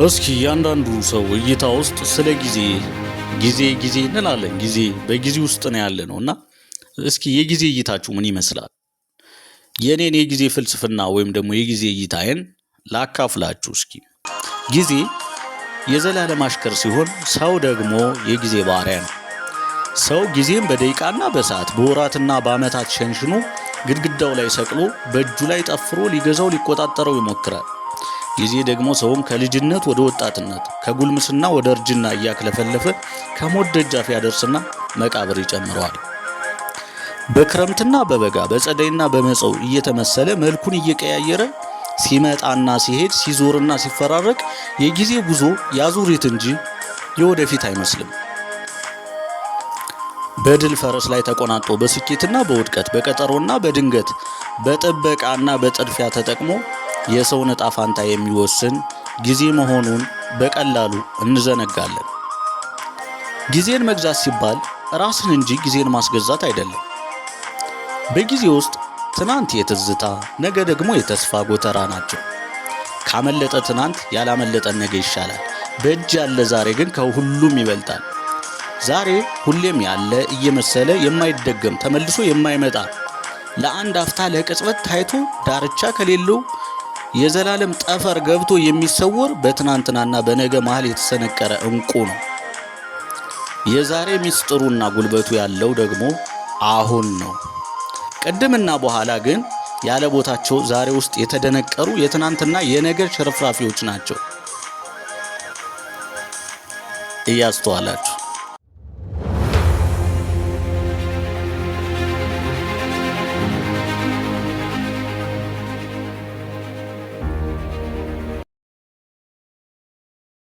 እስኪ እያንዳንዱ ሰው እይታ ውስጥ ስለ ጊዜ ጊዜ ጊዜ እንላለን። ጊዜ በጊዜ ውስጥ ነው ያለ ነው እና እስኪ የጊዜ እይታችሁ ምን ይመስላል? የኔን የጊዜ ፍልስፍና ወይም ደግሞ የጊዜ እይታዬን ላካፍላችሁ እስኪ። ጊዜ የዘላለም አሽከር ሲሆን ሰው ደግሞ የጊዜ ባሪያ ነው። ሰው ጊዜን በደቂቃና በሰዓት፣ በወራትና በዓመታት ሸንሽኖ፣ ግድግዳው ላይ ሰቅሎ፣ በእጁ ላይ ጠፍሮ ሊገዛው ሊቆጣጠረው ይሞክራል። ጊዜ ደግሞ ሰውን ከልጅነት ወደ ወጣትነት፣ ከጉልምስና ወደ እርጅና እያክለፈለፈ ከሞት ደጃፍ ያደርስና መቃብር ይጨምረዋል። በክረምትና በበጋ፣ በጸደይና በመጸው እየተመሰለ፣ መልኩን እየቀያየረ ሲመጣና ሲሄድ፣ ሲዞርና ሲፈራረቅ የጊዜ ጉዞ ያዙሪት እንጂ የወደፊት አይመስልም። በድል ፈረስ ላይ ተቆናጦ በስኬትና በውድቀት፣ በቀጠሮና በድንገት፣ በጥበቃና በጥድፊያ ተጠቅሞ የሰውን ዕጣ ፋንታ የሚወስን ጊዜ መሆኑን በቀላሉ እንዘነጋለን። ጊዜን መግዛት ሲባል ራስን እንጂ ጊዜን ማስገዛት አይደለም። በጊዜ ውስጥ ትናንት የትዝታ፣ ነገ ደግሞ የተስፋ ጎተራ ናቸው። ካመለጠ ትናንት ያላመለጠን ነገ ይሻላል። በእጅ ያለ ዛሬ ግን ከሁሉም ይበልጣል። ዛሬ ሁሌም ያለ እየመሰለ የማይደገም፣ ተመልሶ የማይመጣ፣ ለአንድ አፍታ ለቅጽበት ታይቶ ዳርቻ ከሌለው የዘላለም ጠፈር ገብቶ የሚሰወር፣ በትናንትናና በነገ መሃል የተሰነቀረ እንቁ ነው። የዛሬ ሚስጥሩና ጉልበቱ ያለው ደግሞ አሁን ነው። ቅድምና በኋላ ግን ያለ ቦታቸው ዛሬ ውስጥ የተደነቀሩ የትናንትና የነገ ሽርፍራፊዎች ናቸው። እያስተዋላችሁ